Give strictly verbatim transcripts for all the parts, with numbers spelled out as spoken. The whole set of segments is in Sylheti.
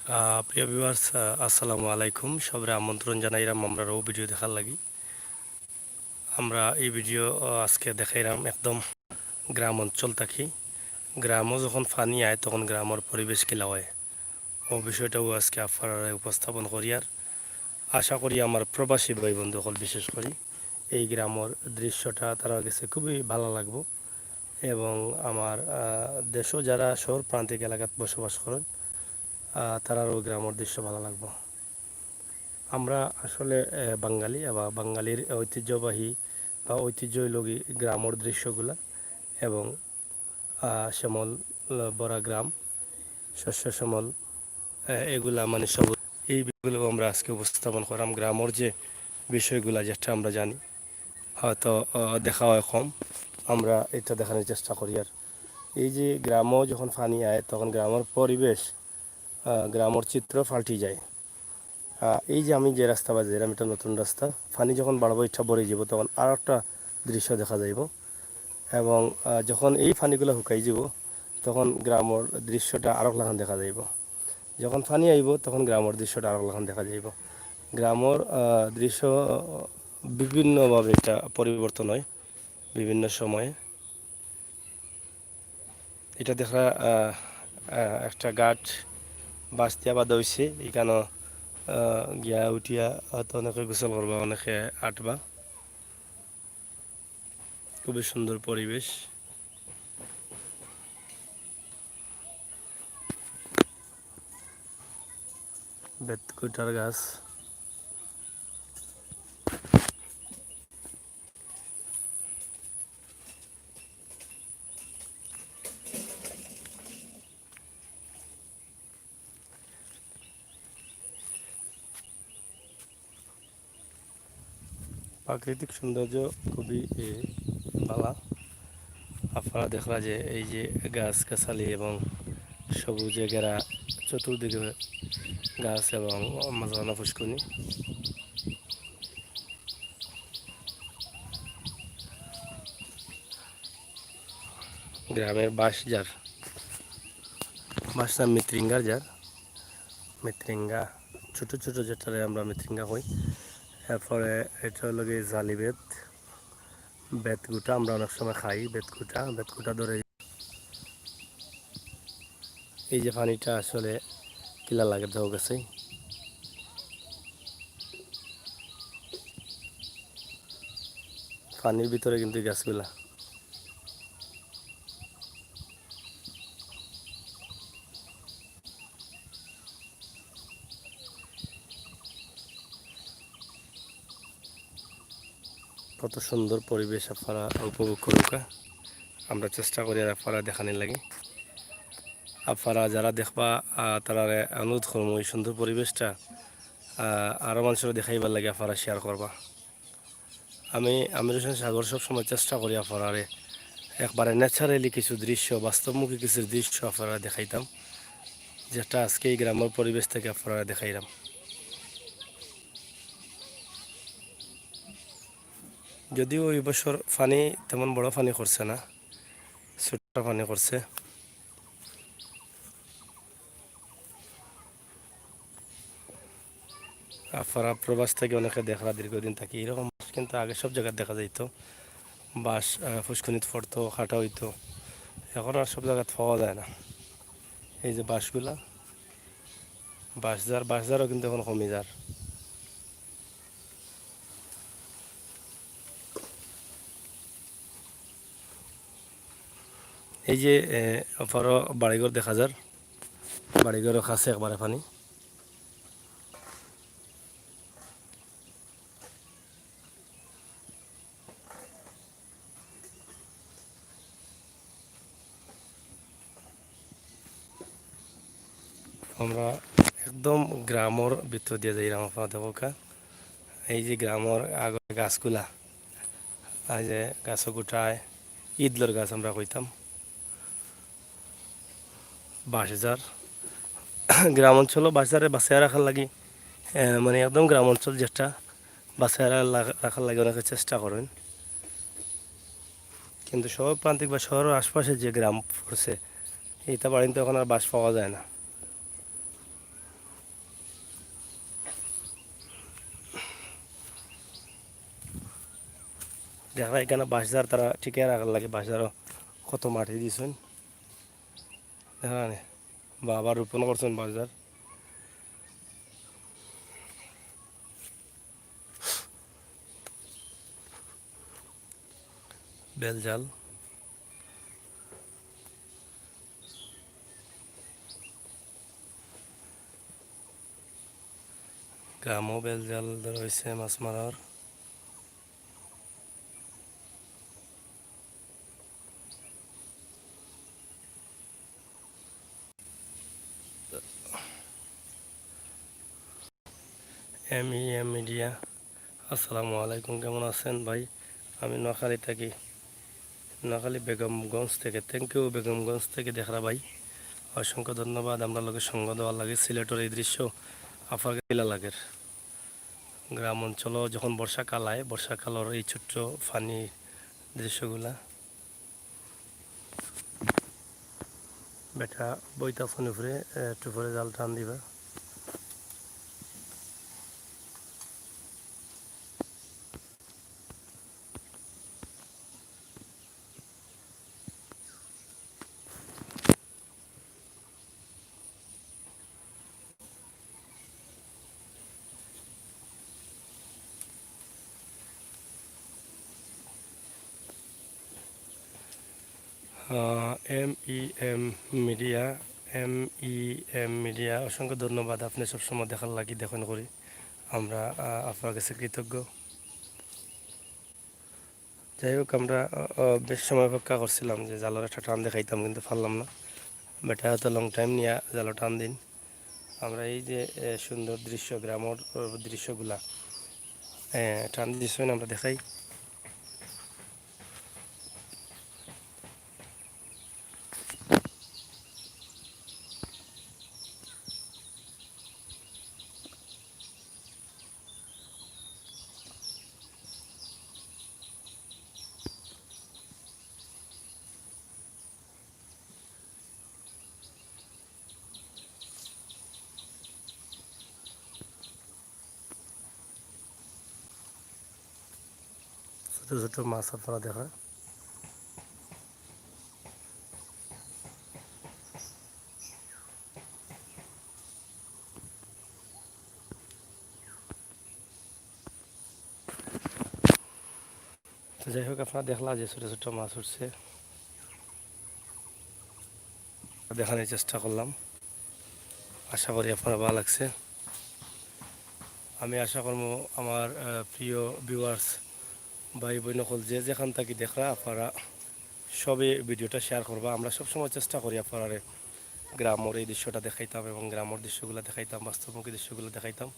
আহ, প্রিয় ভিউয়ার্স, আহ, আসসালামু আলাইকুম। সবরে আমন্ত্রণ জানাইরাম আমরার অউ ভিডিও দেখার লাগি। আমরা এই ভিডিও, আহ, আজকে দেখাইরাম একদম গ্রাম অঞ্চল থাকি। গ্রামো যখন পানি আয়, তখন গ্রামর পরিবেশ কিলা অয়, অউ বিষয়টাও আজকে আপনারারে উপস্থাপন করিয়ার। আশা করি আমার প্রবাসী ভাই বন্ধু অকল বিশেষ করি এই গ্রামর দৃশ্যটা তারার গেছে খুবই ভালা লাগবো। এবং আমার, আহ, দেশো যারা শহর প্রান্তিক এলাকাত বসবাস করইন, আহ, তারারও গ্রামর দৃশ্য ভালা লাগবো। আমরা আসলে, আহ, বাঙালি, আবার বাঙালির ঐতিহ্যবাহী বা ঐতিহ্য অইলো গি গ্রামর দৃশ্যগুলা এবং, আহ, শ্যামল, আহ, ভরা গ্রাম, শস্য শ্যামল, আহ, এগুলা মানে সব, এই বিষয়গুলো আমরা আজকে উপস্থাপন করাম। গ্রামর যে বিষয়গুলা যেটা আমরা জানি, হয়তো, আহ, দেখা হয় কম, আমরা এটা দেখানোর চেষ্টা করি। আর এই যে গ্রামো যখন পানি আয়, তখন গ্রামর পরিবেশ, আহ, গ্রামর চিত্র পাল্টি যায়। আহ, এই যে আমি যে রাস্তা বাজে এরাম, এটা নতুন রাস্তা, পানি যখন বাড়বো, এটা ভরে যাব, তখন আর একটা দৃশ্য দেখা যাইব। এবং, আহ, যখন এই পানিগুলো শুকাই যাব, তখন গ্রামর দৃশ্যটা আরক লাখান দেখা যাইব। যখন পানি আইব, তখন গ্রামর দৃশ্যটা আরক লাখান দেখা যাইব। গ্রামর, আহ, দৃশ্য বিভিন্নভাবে এটা পরিবর্তন হয় বিভিন্ন সময়ে। এটা দেখরা, আহ, আহ, একটা ঘাট বাঁশ দিয়া বাঁধা হইছে। এখানো, আহ, গিয়া উঠিয়া হয়তো অনেকে গোসল করবা, অনেকে আটবা। খুবই সুন্দর পরিবেশ। বেতকুটার গাছ। প্রাকৃতিক সৌন্দর্য খুবই, এ, ভালা। আপনারা দেখরা যে এই যে গাছ-গাছালি এবং সবুজে ঘেরা, চতুর্দিকে গাছ এবং মাঝখানো ফুসকুনি। গ্রামের বাঁশ যার, বাঁশ না মৃত্তিঙ্গার যার, মৃত্তিঙ্গা, ছোট ছোট যেটারে আমরা মৃত্তিঙ্গা কই। এরপরে এটা হলো গিয়ে জালি বেত, বেতগুটা আমরা অনেক সময় খাই, বেতগুটা, বেতগুটা ধরে। এই যে পানিটা আসলে কিলা লাগে তো গেছে, পানির ভিতরে কিন্তু এই গাছগুলা। কত সুন্দর পরিবেশ আপনারা উপভোগ করুকা। আমরা চেষ্টা করি আর আপনারা দেখানির লাগি। আপনারা যারা দেখবা, আহ, তারারে অনুরোধ করমু এই সুন্দর পরিবেশটা, আহ, আরো মানুষরে দেখাইবার লাগি আপনারা শেয়ার করবা। আমি আমির হোসেন সাগর সবসময় চেষ্টা করি আপনারারে একবারে ন্যাচারালি কিছু দৃশ্য, বাস্তবমুখী কিছু দৃশ্য আপনারা দেখাইতাম, যেটা আজকে এই গ্রামের পরিবেশ থেকে আপনারা দেখাইলাম। যদিও এই বছর পানি, তেমন বড় পানি করছে না, ছোট পানি করছে। আপনারা প্রবাস থেকে অনেকে দেখরা দীর্ঘদিন থাকি, এরকম বাঁশ কিন্তু আগে সব জায়গায় দেখা যাইতো। বাঁশ, আহ, ফুসকুনিত পড়তো, কাটা হইতো, এখন আর সব জায়গাত পাওয়া যায় না। এই যে বাঁশগুলা, বাঁশঝাড়, বাঁশঝাড়ও কিন্তু এখন কমি যার। এই যে, এ, অপারো বাড়িঘর দেখা যার, বাড়িঘরর কাছে একবারে পানি। আমরা একদম গ্রামর ভিতর দিয়া যাইরাম, আপনারা দেখউক্কা। এই যে গ্রামর আগর গাছগুলা, এই যে গাছও গোটায় ইদলর গাছ আমরা কইতাম, বাঁশঝাড়। গ্রাম অঞ্চলও বাঁশঝাড়ে বাঁচাইয়া রাখার লাগি, এ, মানে একদম গ্রাম অঞ্চল যেটা বাঁচাইয়া রা-, রাখার লাগি অনেকে চেষ্টা করইন, কিন্তু শহর প্রান্তিক বা শহরের আশপাশে যে গ্রাম পড়ছে, এটা বাড়িতে এখন আর বাঁশ পাওয়া যায় না। দেখরা ইখানো বাঁশঝাড় তারা টিকাইয়া রাখার লাগি বাঁশঝাড়ও কত মাটি দিছইন। দেখরা নি? বা আবার রোপণ করছইন বাঁশঝাড়। বেলঝাল। গ্রামও বেলঝাল ধরা অইছে মাছ মারার। এম ই এম মিডিয়া, আসসালামু আলাইকুম, কেমন আছেন ভাই? আমি নোয়াখালী থাকি, নোয়াখালী বেগমগঞ্জ থেকে। Thank you বেগমগঞ্জ থেকে দেখরা ভাই, অসংখ্য ধন্যবাদ আমরার লগে সঙ্গ দেওয়ার লাগি। সিলেটর এই দৃশ্য আফার কিলা লাগের? গ্রাম অঞ্চল যখন বর্ষাকাল আয়, বর্ষাকালর এই ছোট্ট ফানি দৃশ্যগুলা। বেটা বইতা ফোন উপরে, এ, একটু পরে জাল টান দিবা। আহ, M E M media, M E M media, অসংখ্য ধন্যবাদ। আপনি সবসময় দেখার লাগি দেখইন করি, আমরা, আহ, আপনার কাছে কৃতজ্ঞ। যাই হোক, আমরা, আহ, আহ, বেশ সময় অপেক্ষা করছিলাম যে জালর একটা টান দেখাইতাম, কিন্তু পারলাম না। বেটা এত long time নিয়া জালো টান দিন। আমরা এই যে, এ, সুন্দর দৃশ্য, গ্রামর, আহ, দৃশ্যগুলা, এ, টান দিছইন, আমরা দেখাই। ছোট ছোট মাছ আপনারা দেখা। তো যাই হোক, আপনারা দেখলা যে ছোট ছোট মাছ উঠছে, দেখানোর চেষ্টা করলাম। আশা করি আপনারা ভালা লাগছে। আমি আশা করমু আমার, আহ, প্রিয় viewers, ভাই বইন অকল যে যেখান থাকি দেখরা, আপনারা সবে video টা share করবা। আমরা সবসময় চেষ্টা করি আপনারারে গ্রামর এই দৃশ্যটা দেখাইতাম এবং গ্রামর দৃশ্যগুলা দেখাইতাম, বাস্তবমুখী দৃশ্যগুলা দেখাইতাম।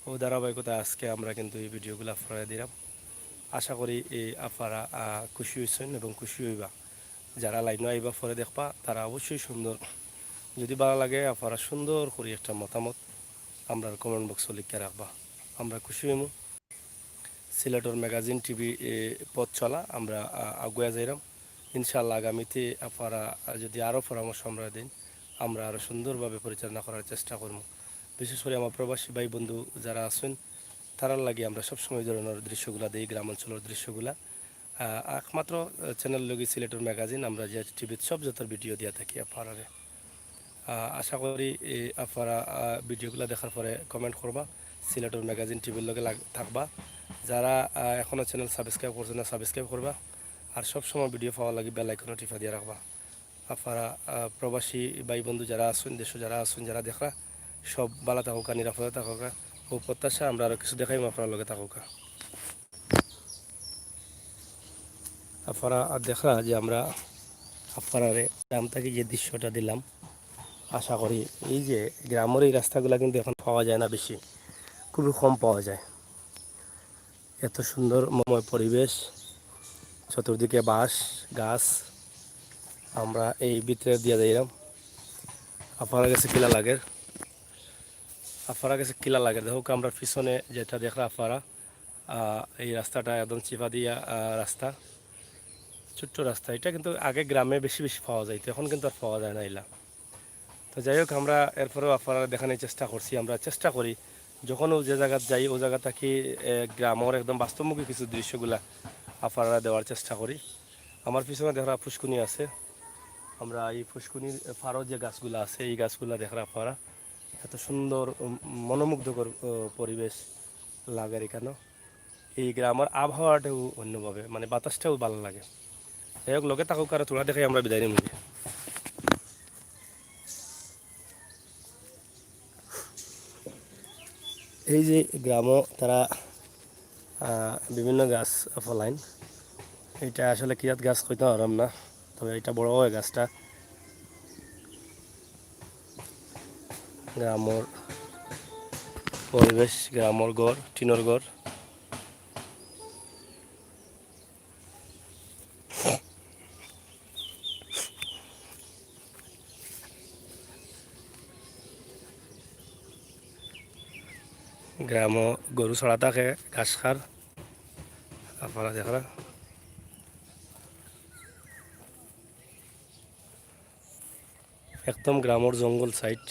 ও ধারাবাহিকতা আজকে আমরা কিন্তু এই video গুলা আপনারারে দিলাম। আশা করি এই আপনারা, আহ, খুশি অইছইন এবং খুশি অইবা। যারা line ও আইবা পরে দেখবা, তারা অবশ্যই সুন্দর, যদি ভালা লাগে আপনারা সুন্দর করি একটা মতামত আমরার comment box ও লিখিয়া রাখবা, আমরা খুশি অইমু। সিলেটর magazine টিভি, এ, পথ চলা আমরা, আ, আগুয়া যাইরাম। ইনশাআল্লাহ আগামীতে আপনারা, আ, যদি আরও পরামর্শ আমরা দেইন, আমরা আরও সুন্দরভাবে পরিচালনা করার চেষ্টা করমু। বিশেষ করি আমার প্রবাসী ভাই বন্ধু যারা আছইন, তারার লাগি আমরা সবসময় এই ধরনর দৃশ্যগুলা দেই, গ্রাম অঞ্চলর দৃশ্যগুলা। আ, একমাত্র, আ, channel লগি সিলেটর magazine, আমরা যে টিভিত সব যত video দিয়া থাকি আপনারারে। আ, আশা করি, এ, আপনারা, আ, video গুলা দেখার পরে comment করবা, সিলেটর magazine টিভির লগে লাগ-, থাকবা। যারা, আ, এখনো channel subscribe করছইন না, subscribe করবা। আর সব সময় video পাওয়ার লাগি bell icon ও টিপা দিয়া রাখবা। আপনারা, আ, প্রবাসী ভাই বন্ধু যারা আছইন, দেশো যারা আছইন, যারা দেখরা, সব ভালা থাকউক্কা, নিরাপদে থাকউক্কা। ও প্রত্যাশা আমরা আরও কিছু দেখাইমু, আপনারা লগে থাকউক্কা। আপনারা দেখরা যে আমরা আপনারারে গ্রাম থাকি যে দৃশ্যটা দিলাম, আশা করি এই যে গ্রামর এই রাস্তাগুলা কিন্তু এখন পাওয়া যায় না বেশি, খুবই কম পাওয়া যায়। এত সুন্দর মনোরম পরিবেশ, চতুর্দিকে বাঁশ, গাছ। আমরা এই ভিতরে দিয়া যাইরাম। আপনারার গেছে কিলা লাগের? আপনারার গেছে কিলা লাগের? দেখউক্কা, আমরার পিছনে যেটা দেখরা আপনারা, আহ, এই রাস্তাটা একদম চিপা দিয়া, আহ, রাস্তা, ছোট্ট রাস্তা। এটা কিন্তু আগে গ্রামে বেশি বেশি পাওয়া যাইতো, এখন কিন্তু আর পাওয়া যায় না ইলা। তো যাই হোক, আমরা এরপরেও আপনারারে দেখানির চেষ্টা করছি। আমরা চেষ্টা করি যখন ও যে জাগাত যাই, ও জাগা থাকি, এ, গ্রামর একদম বাস্তবমুখী কিছু দৃশ্যগুলা আপনারা দেওয়ার চেষ্টা করি। আমার পিছনে দেখরা পুষ্কুনি আছে, আমরা এই পুষ্কুনির পাড়ো যে গাছগুলা আছে, এই গাছগুলা দেখরা আপনারা, এত সুন্দর, উম, মনোমুগ্ধকর, আহ, পরিবেশ লাগের এখানো। এই গ্রামর আবহাওয়াটাও অন্যভাবে, মানে, বাতাসটাও ভালা লাগে। যাই হোক, লগে থাকুক, আর থুড়া দেখাই আমরা বিদায় নিমু। এই যে গ্রামো তারা, আহ, বিভিন্ন গাছ ফলাইন, এটা আসলে কি জাত গাছ কইতাম পারলাম না, তবে এটা বড় হয় গাছটা। গ্রামর পরিবেশ, গ্রামর ঘর, টিনর ঘর। গ্রামো গরু চড়া থাকে, ঘাস খার, আপনারা দেখরা। একদম গ্রামর জঙ্গল সাইড।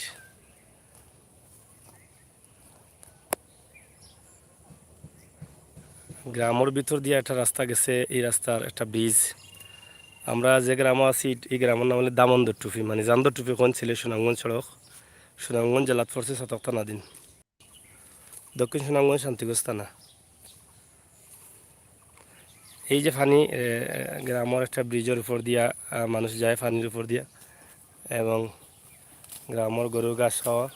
গ্রামর ভিতর দিয়া একটা রাস্তা গেছে, এই রাস্তার একটা ব্রিজ। আমরা যে গ্রামো আছি, এই গ্রামর নাম হলো দামন্দর টুপি, মানে জান্দর টুপি কোন ছিল, সুনামগঞ্জ সড়ক, সুনামগঞ্জ জেলাত পড়ছে, ছাতক থানাধীন, দক্ষিণ সুনামগঞ্জ শান্তিগঞ্জ থানা। এই যে পানি, এ, গ্রামর একটা ব্রিজর উপর দিয়া, আহ, মানুষ যায় পানির উপর দিয়া, এবং গ্রামর গরুর ঘাস খাওয়া।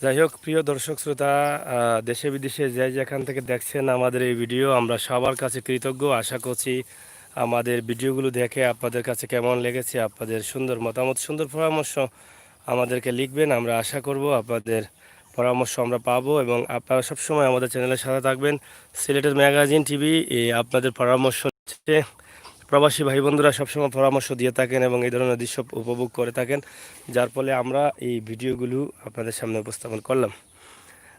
যাই হোক, প্রিয় দর্শক শ্রোতা, আহ, দেশে বিদেশে যে যেখান থেকে দেখছেন আমাদের এই ভিডিও, আমরা সবার কাছে কৃতজ্ঞ। আশা করছি আমাদের ভিডিওগুলো দেখে আপনাদের কাছে কেমন লেগেছে, আপনাদের সুন্দর মতামত, সুন্দর পরামর্শ আমাদেরকে লিখবেন। আমরা আশা করব আপনাদের পরামর্শ আমরা পাবো এবং আপনারা সবসময় আমাদের চ্যানেলের সাথে থাকবেন। সিলেটের ম্যাগাজিন টিভি, এ, আপনাদের পরামর্শ হচ্ছে প্রবাসী ভাই বন্ধুরা সবসময় পরামর্শ দিয়ে থাকেন এবং এই ধরনের দৃশ্য উপভোগ করে থাকেন, যার ফলে আমরা এই ভিডিওগুলো আপনাদের সামনে উপস্থাপন করলাম।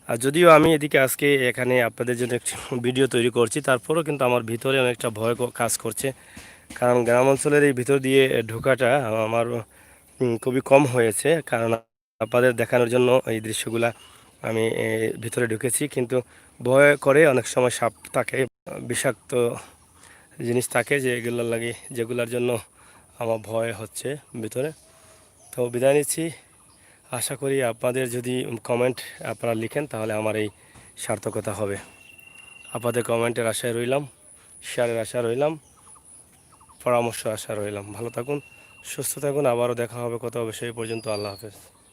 আর যদিও আমি এদিকে আজকে এখানে আপনাদের জন্য একটি ভিডিও তৈরি করছি, তারপরেও কিন্তু আমার ভিতরে অনেকটা ভয় ক-, কাজ করছে, কারণ গ্রাম অঞ্চলের এই ভিতর দিয়ে ঢোকাটা আমার, উম, খুবই কম হয়েছে, কারণ আপনাদের দেখানোর জন্য এই দৃশ্যগুলা আমি, এ, ভিতরে ঢুকেছি, কিন্তু ভয় করে। অনেক সময় সাপ থাকে, বিষাক্ত জিনিস থাকে, যে এগুলোর লাগি, যেগুলোর জন্য আমার ভয় হচ্ছে ভিতরে। তো বিদায় নিচ্ছি। আশা করি আপনাদের যদি কমেন্ট আপনারা লিখেন, তাহলে আমার এই সার্থকতা হবে। আপনাদের কমেন্টের আশায় রইলাম, শেয়ারের আশায় রইলাম, পরামর্শ আশায় রইলাম। ভালো থাকুন, সুস্থ থাকুন, আবারও দেখা হবে কথা হবে। সেই পর্যন্ত আল্লাহ হাফেজ।